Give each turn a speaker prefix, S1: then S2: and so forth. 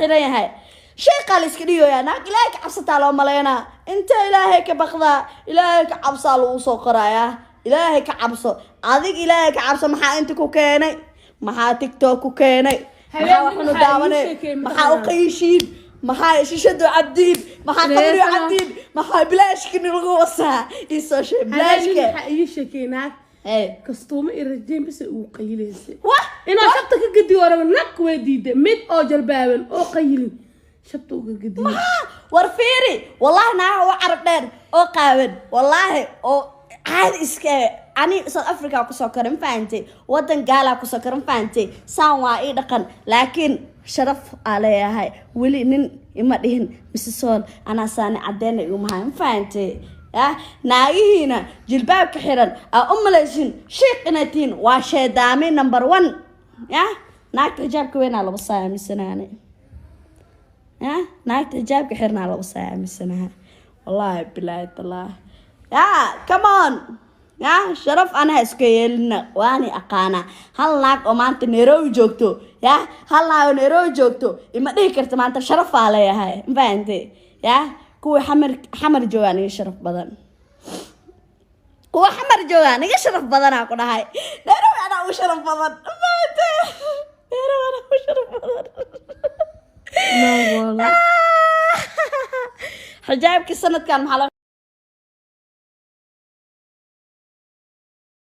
S1: Xiran yahay sheeqaa la iska dhigoyaa. Naag Ilaahay ka cabsataa loo maleynaa. Inta Ilaahay ka baqdaa, Ilaahay ka cabsaa lagu soo qorayaa. Ilaahay ka cabso adig, Ilaahay ka cabso. Maxaa inta ku keenay? Maxaa TikTok ku keenay? Maxaa waxunu
S2: waxaa ii
S1: daawanay?
S2: sheekeeyey
S1: Maxaa u
S2: mataqaanaa?
S1: Qayishiin maxaa shishadu cabdiin? Maxaa qabriyo
S2: Leesana.
S1: cabdiin? Maxaa bilaashkini lagu wasaa? Isoo sheeg bilaashka.
S2: Waxaa ii sheekay naag
S1: Hey.
S2: kastuumo iyo rajeen bas ugu qayilaysay.
S1: Wah.
S2: Inaa shabta ka gediyo raba, nag way diiday. Mid oo jalbaaban oo qayilin shabta uga gediyo.
S1: War fiiri, wallahi naaga u carab dheer oo qaawan, wallaahi oo caadi iska eh. Ani South Africa kusoo koray, ma fahantay? Wadan gaalaa kusoo koray, ma fahantay? Saan waa ii dhaqan, laakiin sharaf aa leeyahay. Weli nin ima dhihin misisool anaa saani cadeyna igumahay, ma fahantay? Ya naagihiina jilbaabka xiran aa u malaysin shiiq inaad tihiin, waa sheedaami number one. Ya naagta xijaabka weynaa laba saa aaminsanaane. Ya naagta xijaabka xirnaa laba saa aaminsanaha, wallaahi bilaahi tallaah. Ya come on, ya sharaf anaha iska yeelina. Waani aqaanaa hal naag oo maanta Nairobi joogto. Ya hal naag oo Nairobi joogto ima dhihi karta maanta sharafaa leeyahay, ma fahantay? Ya kuwa Xamar, Xamar joogaan iga sharaf badan. Kuwa Xamar joogaan iga sharaf badanaa ku dhahay. Nairobi anaa ugu sharaf badan, ma fahantay? Nairobi anaa ugu sharaf badan. Xijaabkii sanadkan maxaa loo